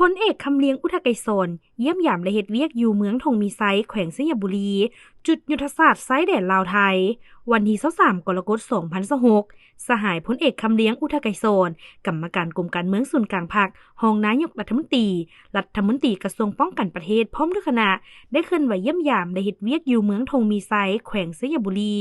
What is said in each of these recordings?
ພົນເອກ ຄຳລຽງ ອຸທະໄກສອນ ຢ້ຽມຢາມ ແລະ ເຮັດວຽກຢູ່ເມືອງທົ່ງມີໄຊ ແຂວງໄຊຍະບູລີ. ຈຸດຍຸດທະສາດຊາຍແດນລາວ-ໄທ. ວັນທີຊາວສາມ ກໍລະກົດ ສອງພັນຊາວຫົກ, ສະຫາຍພົນເອກ ຄຳລຽງ ອຸທະໄກສອນ ກຳມະການກົມການເມືອງສູນກາງພັກ, ຮອງນາຍົກລັດຖະມົນຕີ, ລັດຖະມົນຕີກະຊວງປ້ອງກັນປະເທດ ພ້ອມດ້ວຍຄະນະ ໄດ້ເຄື່ອນໄຫວຢ້ຽມຢາມ ແລະ ເຮັດວຽກຢູ່ເມືອງທົ່ງມີໄຊ ແຂວງໄຊຍະບູລີ.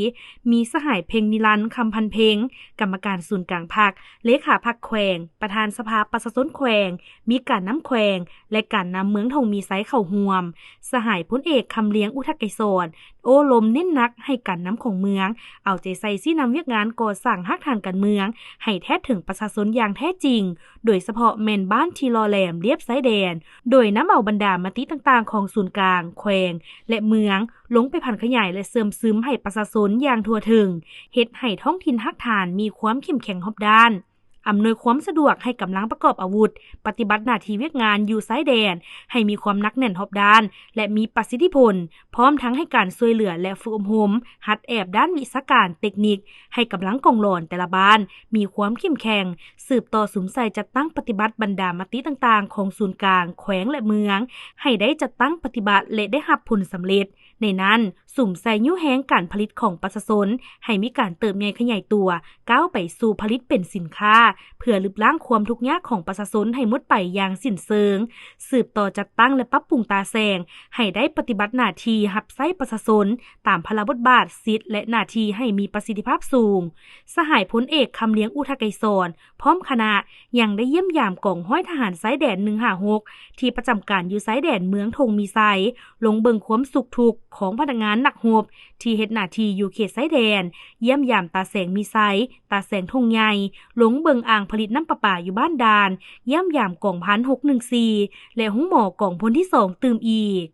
ມີສະຫາຍ ເພັງນິລັນ ຄຳພັນເພັງ ກຳມະການສູນກາງພັກ, ເລຂາພັກແຂວງ, ປະທານສະພາປະຊາຊົນແຂວງ, ມີການນຳແຂວງ ແລະ ການນຳເມືອງທົ່ງມີໄຊເຂົ້າຮ່ວມ. ສະຫາຍພົນເອກ ຄຳລຽງ ອຸທະໄກສອນ ໂອ້ລົມເນັ້ນໜັກໃຫ້ການນຳຂອງເມືອງ ເອົາໃຈໃສ່ຊີ້ນຳວຽກງານກໍ່ສ້າງຮາກຖານການເມືອງ ໃຫ້ແທດເຖິງປະຊາຊົນຢ່າງແທ້ຈິງ, ໂດຍສະເພາະແມ່ນບ້ານທີ່ຫຼໍ່ແຫຼມລຽບຊາຍແດນ, ໂດຍນຳເອົາບັນດາມະຕິຕ່າງໆຂອງສູນກາງ, ແຂວງ ແລະ ເມືອງ ລົງໄປຜັນຂະຫຍາຍ ແລະ ເຊື່ອມຊຶມໃຫ້ປະຊາຊົນຢ່າງທົ່ວເຖິງ, ເຮັດໃຫ້ທ້ອງຖິ່ນຮາກຖານມີຄວາມເຂັ້ມແຂງຮອບດ້ານ. ອຳນວຍຄວາມສະດວກໃຫ້ກຳລັງປະກອບອາວຸດ ປະຕິບັດໜ້າທີ່ວຽກງານຢູ່ຊາຍແດນ ໃຫ້ມີຄວາມໜັກແໜ້ນຮອບດ້ານ ແລະ ມີປະສິດທິຜົນ, ພ້ອມທັງໃຫ້ການຊ່ວຍເຫຼືອ ແລະ ຝຶກອົບຮົມ ຫັດແອບດ້ານວິຊາການເຕັກນິກ ໃຫ້ກຳລັງກອງຫຼອນແຕ່ລະບ້ານມີຄວາມເຂັ້ມແຂງ, ສືບຕໍ່ສຸມໃສ່ຈັດຕັ້ງປະຕິບັດບັນດາມະຕິຕ່າງໆຂອງສູນກາງ, ແຂວງ ແລະ ເມືອງ ໃຫ້ໄດ້ຈັດຕັ້ງປະຕິບັດ ແລະ ໄດ້ຮັບຜົນສຳເລັດ. ໃນນັ້ນ, ສຸມໃສ່ຍູ້ແຮງການຜະລິດຂອງປະຊາຊົນ ໃຫ້ມີການເຕີບໃຫຍ່ຂະຫຍາຍຕົວ, ກ້າວໄປສູ່ຜະລິດເປັນສິນຄ້າ ເພື່ອລຶບລ້າງຄວາມທຸກຍາກຂອງປະຊາຊົນໃຫ້ໝົດໄປຢ່າງສິ້ນເຊີງ, ສືບຕໍ່ຈັດຕັ້ງ ແລະ ປັບປຸງຕາແສງ ໃຫ້ໄດ້ປະຕິບັດໜ້າທີ່ຮັບໃຊ້ປະຊາຊົນ ຕາມພາລະບົດບາດ, ສິດ ແລະ ໜ້າທີ່ໃຫ້ມີປະສິດທິພາບສູງ. ສະຫາຍພົນເອກ ຄຳລຽງ ອຸທະໄກສອນ ພ້ອມຄະນະ ຍັງໄດ້ຢ້ຽມຢາມກອງຮ້ອຍທະຫານຊາຍແດນ ໜຶ່ງຫ້າຫົກ ທີ່ປະຈຳການຢູ່ຊາຍແດນເມືອງທົ່ງມີໄຊ, ລົງເບິ່ງຄວາມສຸກທຸກຂອງພະນັກງານນັກຮົບທີ່ເຮັດໜ້າທີ່ຢູ່ເຂດຊາຍແດນ, ຢ້ຽມຢາມຕາແສງມີໄຊ, ຕາແສງທົ່ງໃຫຍ່, ລົງເບິ່ງອ່າງຜະລິດນ້ຳປະປາຢູ່ບ້ານດ່ານ, ຢ້ຽມຢາມກອງພັນຫົກໜຶ່ງສີ່ ແລະ ໂຮງໝໍກອງພົນທີສອງຕື່ມອີກ.